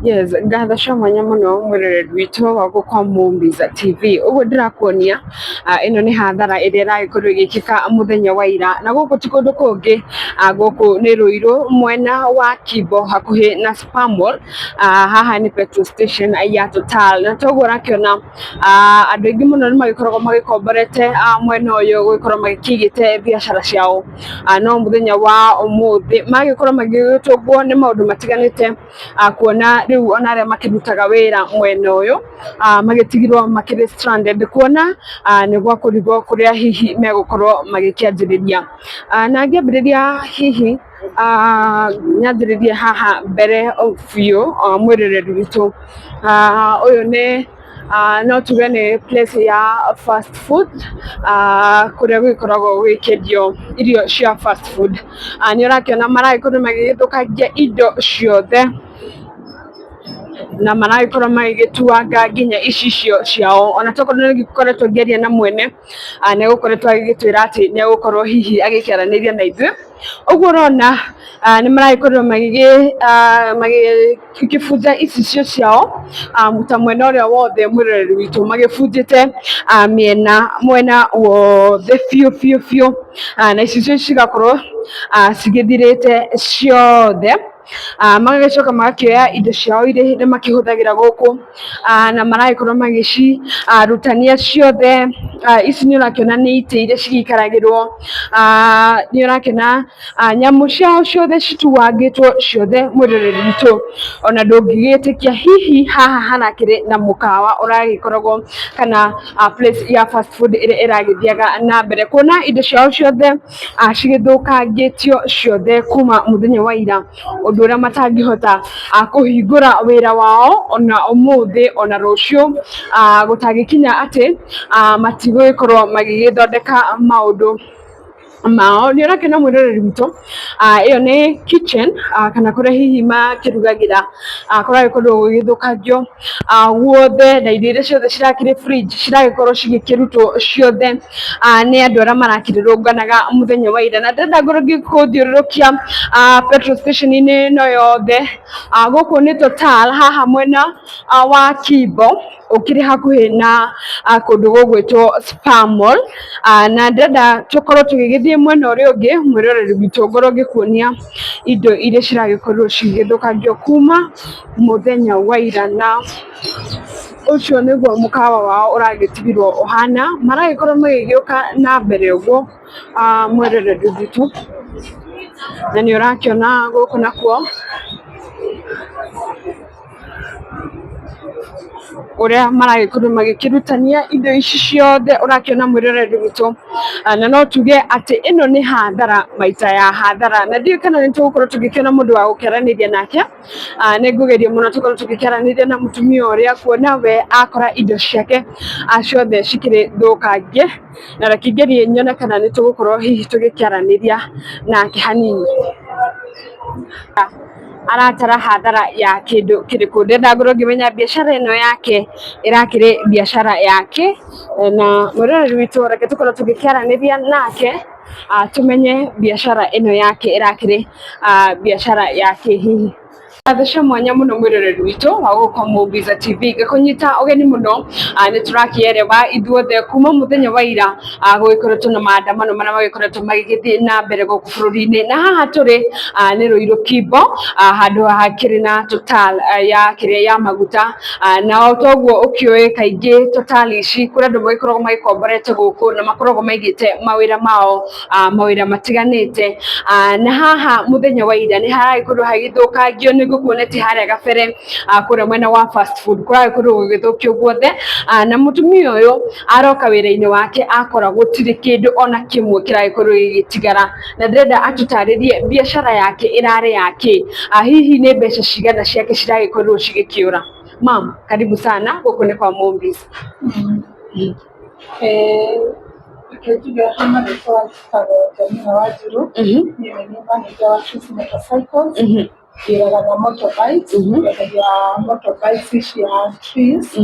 Yes, ngatho cia mwanya mũno mwĩroreri witũ wa gũkũ Mumbiza TV. Ũguo ndĩrakuonia ĩno nĩ hathara ĩrĩa ĩragĩkorirwo ĩgĩkĩka mũthenya wa ira, na gũkũ ti kũndũ kũngĩ, gũkũ nĩ Ruiru mwena wa Kimbo hakuhĩ na Spar Mall. Haha nĩ petrol station ya Total, na toguo ũrakĩona andũ aingĩ mũno nĩ magĩkoragwo magĩkomborete mwena ũyũ gũgĩkorwo magĩkĩigĩte biacara ciao, no mũthenya wa ũmũthĩ magĩkorwo magĩgĩtũngwo nĩ maũndũ matiganĩte, kuona rĩu ona arĩa makĩrutaga wĩra mwena ũyũ magĩtigirwo makĩrĩ stranded, kuona nĩ gwakũrigwo kũrĩa hihi megũkorwo magĩkĩanjĩrĩria. Na ngĩambĩrĩria hihi nyanjĩrĩrie haha mbere biũ, mwĩroreri witũ, ũyũ nĩ no tuge nĩ place ya fast food, kũrĩa gũgĩkoragwo gũgĩkĩendio irio cia fast food. Nĩ ũrakĩona maragĩkorwo magĩgĩthũkangia indo ciothe na maragĩkorwo magĩgĩtuanga nginya icicio ciao. Ona tokorwo nĩ ngĩkoretwo ngĩaria na mwene, nĩ egũkoretwo agĩgĩtwĩra atĩ nĩ egũkorwo hihi agĩkĩaranĩria na ithuĩ. Ũguo ũrona nĩ maragĩkorirwo magĩkĩbunja icicio ciao ta mwena ũrĩa wothe mwĩroreri witũ, magĩbunjĩte mĩena mwena wothe biũ biũ biũ, na icicio cigakorwo cigĩthirĩte ciothe. Magagĩcoka magakĩoya indo ciao iria makĩhũthagĩra gũkũ, na maragĩkorwo magĩcirutania ciothe. Ici nĩ ũrakĩona nĩ itĩ iria cigĩikaragĩrwo, nĩ ũrakĩona nyamũ ciao ciothe cituangĩtwo ciothe, mwĩroreri witũ, ona ndũngĩgĩtĩkia hihi haha harakĩrĩ na mũkawa ũragĩkoragwo kana place ya fast food ĩrĩa ĩragĩthiaga na mbere, kuona indo ciao ciothe cigĩthũkangĩtio ciothe kuma mũthenya wa ira, ũndũ ũrĩa matangĩhota kũhingũra wĩra wao ona ũmũthĩ ona rũciũ, gũtangĩkinya atĩ matigũgĩkorwo magĩgĩthondeka maũndũ mao. Nĩ ũrakĩona mwĩroreri witũ, ĩyo nĩ kitchen, kana kũrĩa hihi makĩrugagĩra, kũragĩkorwo gũgĩthũkangio guothe, na irio iria ciothe cirakĩrĩ fridge ciragĩkorwo cigĩkĩrutwo ciothe nĩ andũ arĩa marakĩrũrũnganaga mũthenya wa ira. Na ndĩrenda ngorwo ngĩkũthiũrũrũkia petrol station-inĩ ĩno yothe. Gũkũ nĩ Total haha mwena wa Kimbo, ũkĩrĩ hakuhĩ na kũndũ gũgwĩtwo Spar Mall, na ndĩrenda tũkorwo tũgĩgĩthiĩ mwena ũrĩa ũngĩ, mwĩroreri witũ, ngorwo ngĩkuonia indo iria ciragĩkorirwo cigĩthũkangio kuma mũthenya wa ira, na ũcio nĩguo mũkawa wao ũragĩtigirwo ũhana. Maragĩkorwo magĩgĩũka na mbere ũguo, mwĩroreri witũ, na nĩ ũrakĩona gũkũ nakuo ũrĩa maragĩkorwo magĩkĩrutania indo ici ciothe ũrakĩona, mwĩroreri witũ, na no tuge atĩ ĩno nĩ hathara maita ya hathara, na ndiũĩ kana nĩ tũgũkorwo tũgĩkĩona mũndũ wa gũkĩaranĩria nake. Nĩ ngũgeria mũno tũkorwo tũgĩkĩaranĩria na mũtumia ũrĩa, kuona we akora indo ciake ciothe cikĩrĩ thũkangie, na reke ngerie nyone kana nĩ tũgũkorwo hihi tũgĩkĩaranĩria nake hanini. Aratara hathara ya kĩndũ kĩrĩkũ? Ndĩrenda ngorwo ngĩmenya biacara ĩno yake ĩrakĩrĩ biacara yake, na mwĩroreri witũ, reke tũkorwo tũgĩkĩaranĩria nake, tũmenye biacara ĩno yake ĩrakĩrĩ biacara yake hihi. Ngatho cia mwanya mũno mwĩroreri witũ wa gũkũ Mumbiza TV, ngakũnyita ũgeni mũno. Nĩ tũrakĩerewa ithuothe kuma mũthenya wa ira gũgĩkoretwo na maandamano marĩa magĩkoretwo magĩgĩthiĩ na mbere gũkũ bũrũri-inĩ, na haha tũrĩ nĩ Ruiru Kimbo, handũ hakĩrĩ na Total ya kĩrĩa ya maguta, na o toguo ũkĩũĩ kaingĩ Total ici kũrĩ andũ magĩkoragwo magĩkomborete gũkũ na makoragwo maigĩte mawĩra mao, mawĩra matiganĩte, na haha mũthenya wa ira nĩ haragĩkorirwo hagĩthũkangio. Nĩ ngũkuonetie harĩa gabere, kũrĩa mwena wa fast food kũragĩkorirwo gũgĩthũkio guothe, na mũtumia ũyũ aroka wĩra-inĩ wake akora gũtirĩ kĩndũ ona kĩmwe kĩragĩkorwo gĩgĩtigara, na ndĩrenda atũtarĩrie biacara yake ĩrarĩ yake, hihi nĩ mbeca cigana ciake ciragĩkorirwo cigĩkĩũra. Mam, karibu sana, gũkũ nĩ kwa Mombis. Reke njuge he marĩtwa, njĩtagwo Jamila Wanjiru. Niĩ nĩ niĩ manager wa Chris Motorcycles. Ndĩraga na motorbikes, twendagia motorbikes cia Trees.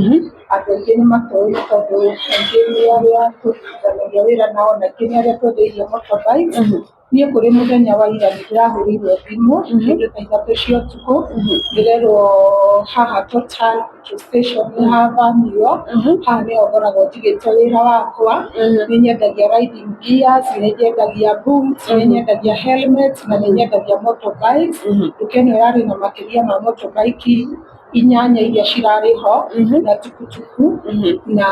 Andũ aingĩ nĩ matũĩ tondũ aingĩ nĩ arĩa tũrutithanagia wĩra nao na aingĩ nĩ arĩa twendeirie motorbikes. Niĩ kũrĩ mũthenya wa ira nĩ ndĩrahũrĩirwo thimũ kĩndũ thaa 3 cia ũtukũ, ndĩrerwo haha Total petrol station nĩ havamiwo, haha nĩho ngoragwo njigĩte wĩra wakwa, nĩ nyendagia riding gears, nĩ nyendagia boots, nĩ nyendagia helmets na nĩ nyendagia motorbikes. Nduka ĩno ĩrarĩ na makĩria ma motorbike 8 iria cirarĩ ho na tukutuku, na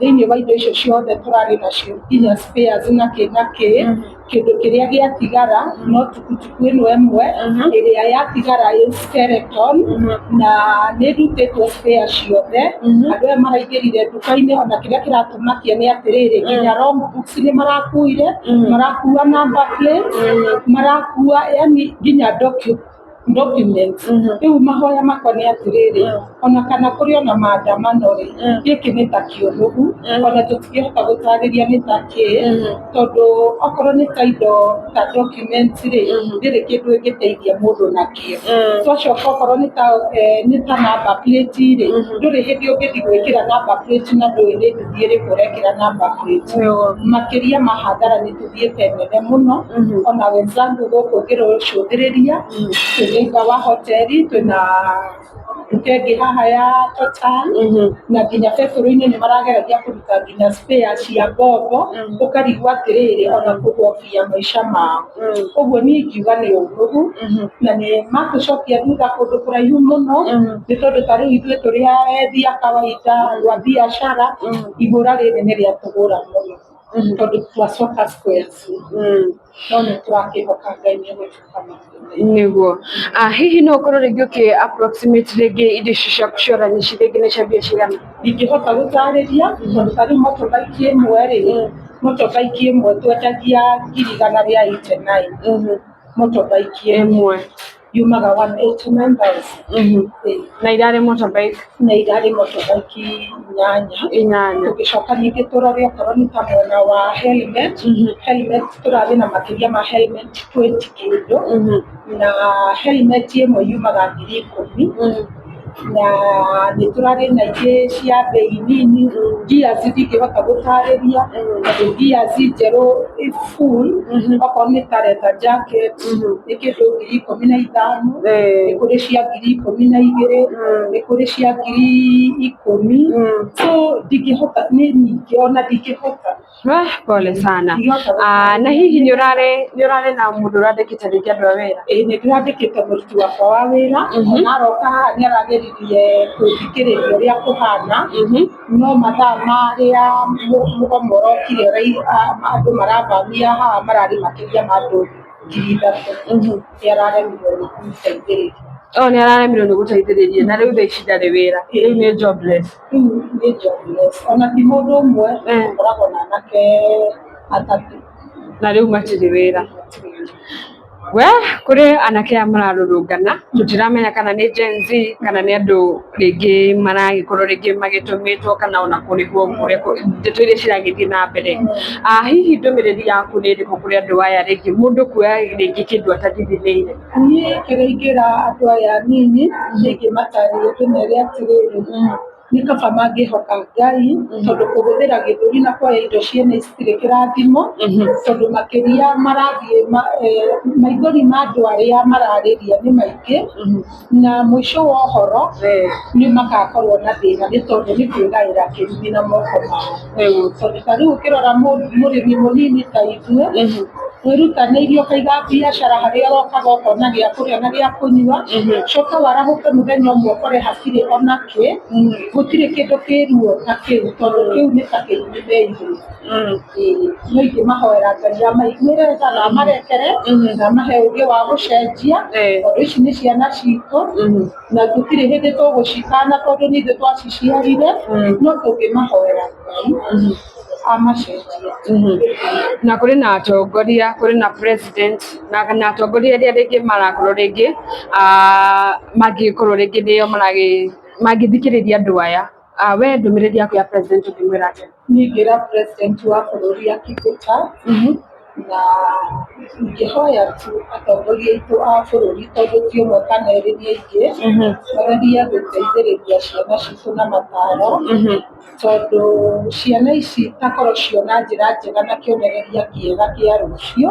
thĩinĩ wa indo icio ciothe tũrarĩ nacio nginya spares na kĩ na kĩ. Kĩndũ kĩrĩa gĩatigara no tukutuku ĩno ĩmwe ĩrĩa yatigara ĩ skeleton, na nĩ ĩrutĩtwo spare ciothe. Andũ aya maraingĩrire nduka-inĩ, ona kĩrĩa kĩratũmakia nĩ atĩrĩrĩ, nginya wrong books nĩ marakuire, marakua number plates, marakua yani nginya documents. Rĩu mahoya makwa nĩ atĩrĩrĩ, ona kana kũrĩ ona maandamano rĩ, gĩkĩ nĩ ta kĩũnũhu, ona tũtingĩhota gũtarĩria nĩ ta kĩ, tondũ okorwo nĩ ta indo ta documents rĩ, ndĩrĩ kĩndũ ĩngĩteithia mũndũ nakĩo. Twacoka okorwo nĩ ta number plate rĩ, ndũrĩ hĩndĩ ũngĩthiĩ gwĩkĩra number plate na ndũĩ nĩ nduthi ĩrĩkũ ũrekĩra number plate. Makĩria ma hathara nĩ tũthiĩte nene mũno. Ona wenzangu gũkũ ngĩrũcũthĩrĩria, twĩ thĩinĩ wa hoteli, twĩna nduka ĩngĩ haha ya Total, na nginya betũrũ-inĩ nĩ marageragia kũruta nginya spare cia mbombo, ũkarigwo atĩrĩrĩ, ona kũhobia maica mao. Ũguo niĩ ingiuga nĩ ũũru, na nĩ matũcokia thutha kũndũ kũraihu mũno, nĩ tondũ ta rĩu ithuĩ tũrĩ ethi a kawaida, andũ a biacara, ihũra rĩrĩ nĩ rĩatũgũra mũno, tondũ twacoka square zero. No nĩ tũrakĩhoka Ngai nĩ egũtuĩka mathĩna. Nĩguo. Hihi no ũkorwo rĩngĩ ũkĩ approximate rĩngĩ indo icio ciaku ciora nĩ rĩngĩ nĩ cia mbia cigana? Ndingĩhota gũtarĩria, tondũ ta rĩu motorbike ĩmwe rĩ, motorbike ĩmwe twendagia 189,000. Motorbike ĩmwe Ĩmwe. Yumaga 189,000. Na irarĩ motorbike? Na irarĩ motorbike 8. 8. Tũgĩcoka ningĩ tũrore okorwo nĩ ta mwena wa helmet, helmet tũrarĩ na makĩria ma helmet 20 kĩndũ, na helmet ĩmwe yumaga 10,000, na nĩ tũrarĩ na ingĩ cia bei nini. Gears ndingĩhota gũtarĩria, tondũ gears njerũ full, okorwo nĩ ta leather jacket, nĩ kĩndũ 15,000. Nĩ kũrĩ cia 12,000, nĩ kũrĩ cia 10,000. So ndingĩhota, nĩ nyingĩ, ona ndingĩhota. Wah, pole sana. Ndingĩhota. Na hihi nĩ ũrarĩ na mũndũ ũrandĩkĩte rĩngĩ andũ a wĩra? Ĩĩ, nĩ ndĩrandĩkĩte mũruti wakwa wa wĩra. Ona aroka haha nĩ arageririe gũthikĩrĩria ũrĩa kũhana, no mathaa marĩa mũgomo ũrokire andũ maravamia haha mararĩ makĩria ma andũ 3,000. Nĩ araremirwo nĩ kũmũteithĩrĩria. Oh, nĩ araremirwo nĩ gũteithĩrĩria, na rĩu thaa ici ndarĩ wĩra, rĩu nĩ jobless. Rĩu nĩ jobless. Ona ti mũndũ ũmwe, ũkoragwo na anake atatũ. Na rĩu matirĩ wĩra. We kũrĩ anake aya mararũrũngana, tũtiramenya kana nĩ Gen Z kana nĩ andũ rĩngĩ maragĩkorwo rĩngĩ magĩtũmĩtwo kana ona kũrĩhwo, kũrĩa ndeto iria ciragĩthiĩ na mbere. Hihi ndũmĩrĩri yaku nĩ ĩrĩkũ kũrĩ andũ aya, rĩngĩ mũndũ kuoya rĩngĩ kĩndũ atathithĩire? Niĩ kĩrĩa ingĩra andũ aya anini, ingĩmatarĩria ndĩmere atĩrĩrĩ, nĩ kaba mangĩhoka Ngai, tondũ kũhũthĩra gĩthũri na kuoya indo ciene citirĩ kĩrathimo, tondũ makĩria marathiĩ maithori ma andũ arĩa mararĩria nĩ maingĩ, na mũico wa ũhoro nĩ magakorwo na thĩna, nĩ tondũ nĩ kwĩgaĩra kĩrumi na moko mao. Tondũ ta rĩu ũkĩrora mũrĩmi mũnini ta ithuĩ, wĩrutanĩirie ũkaiga biacara harĩa ũrokaga ũkona gĩa kũrĩa na gĩa kũnyua, coka warahũke mũthenya ũmwe ũkore hatirĩ ona kĩ, gũtirĩ kĩndũ kĩruo ta kĩu, tondũ kĩu nĩ ta kĩrumi meigĩte. No ingĩmahoera Ngai amaiguĩre tha na amarekere na amahe ũũgĩ wa gũcenjia, tondũ ici nĩ ciana citũ na gũtirĩ hĩndĩ tũgũcikana, tondũ nĩ ithuĩ twaciciarire, no tũngĩmahoera Ngai amacenjie. Na kũrĩ na atongoria, kũrĩ na president na atongoria arĩa rĩngĩ marakorwo rĩngĩ mangĩkorwo rĩngĩ nĩo mangĩthikĩrĩria andũ aya. We ndũmĩrĩri yaku ya president ũngĩmwĩra atĩa? Niĩ ingĩra president wa bũrũri akĩhĩta. Na ingĩhoya tu atongoria aitũ a bũrũri, tondũ ti ũmwe kana erĩ nĩ aingĩ, magerie gũteithĩrĩria ciana citũ na mataro, tondũ ciana ici takorwo ciona njĩra njega na kĩonereria kĩega kĩa rũciũ,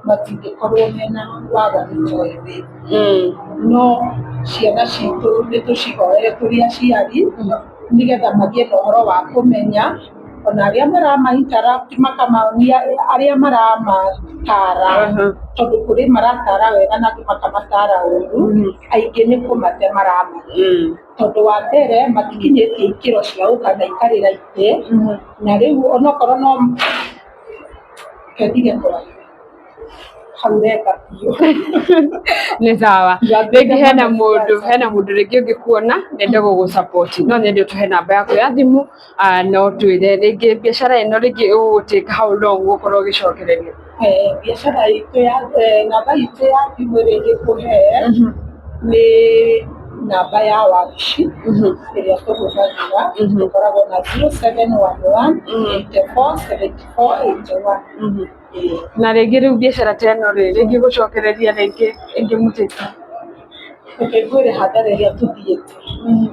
matingĩkorwo mena waganu ta ũyũ wĩkuo. No ciana citũ nĩ tũcihoere tũrĩ aciari, nĩgetha magĩe na ũhoro wa kũmenya, ona arĩa marama interrupt makamaonia arĩa maramatara, tondũ kũrĩ maratara wega na angĩ makamatara ũru, aingĩ nĩ kũmate maramate. Tondũ wa mbere matikinyĩtie ikĩro cia gũkanaikarĩra itĩ, na rĩu onokorwo no kendige kwaria hau reka biũ. Nĩ sawa. Rĩngĩ hena mũndũ rĩngĩ ũngĩkuona nende gũgũ support, no nyende ũtũhe namba yaku ya thimũ, no twĩre rĩngĩ biacara ĩno rĩngĩ ĩgũgũtake how long gũkorwo ũgĩcokereria. Biacara itũ ya namba itũ ya thimũ ĩrĩa ingĩkũhe nĩ namba ya wabici ĩrĩa tũhũthagĩra, tũkoragwo na 0711 84 74 81. Na rĩngĩ rĩu biacara ta ĩno rĩ, rĩngĩ gũcokereria rĩngĩ ĩngĩmũtĩka? Reke ngwĩre hathara ĩrĩa tũthiĩte,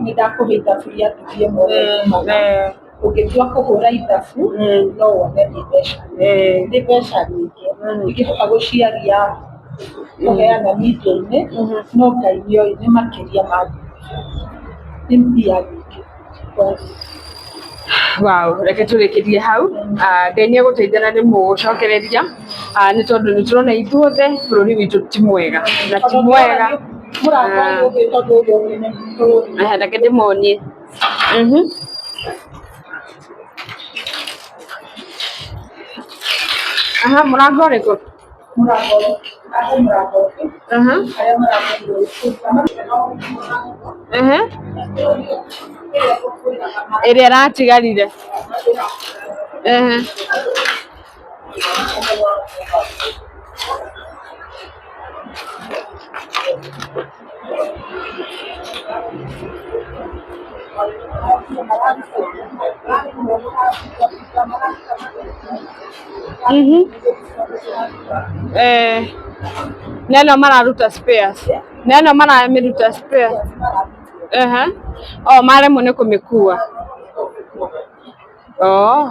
nĩ ndakũhe ithabu rĩa ngiri ĩmwe ũrĩa yumaga. Ũngĩtua kũhũra ithabu no wone nĩ mbeca nyingĩ, nĩ mbeca nyingĩ ingĩhota gũciaria kũheana media-inĩ, no Ngai nĩoĩ nĩ makĩria ma nĩ mbia nyingĩ. Wow, reke tũrĩkĩrie hau. Ngai nĩ egũteithia na nĩ mũgũcokereria, nĩ tondũ nĩ tũrona ithuothe bũrũri witũ ti mwega na ti mwega. Mũrango ũyũ ũngĩ tondũ ũyũ ũngĩ nĩ mũtũrĩ. Reke ndĩmonie. Aha, mũrango ũrĩkũ? Mũrango aho mũrango ũngĩ arĩa maragũrirwo. Ĩrĩa ĩratigarire. Eh, neno mararuta spares. Neno maramĩruta spares. Oh, maremwo nĩ kũmĩkua. Oh.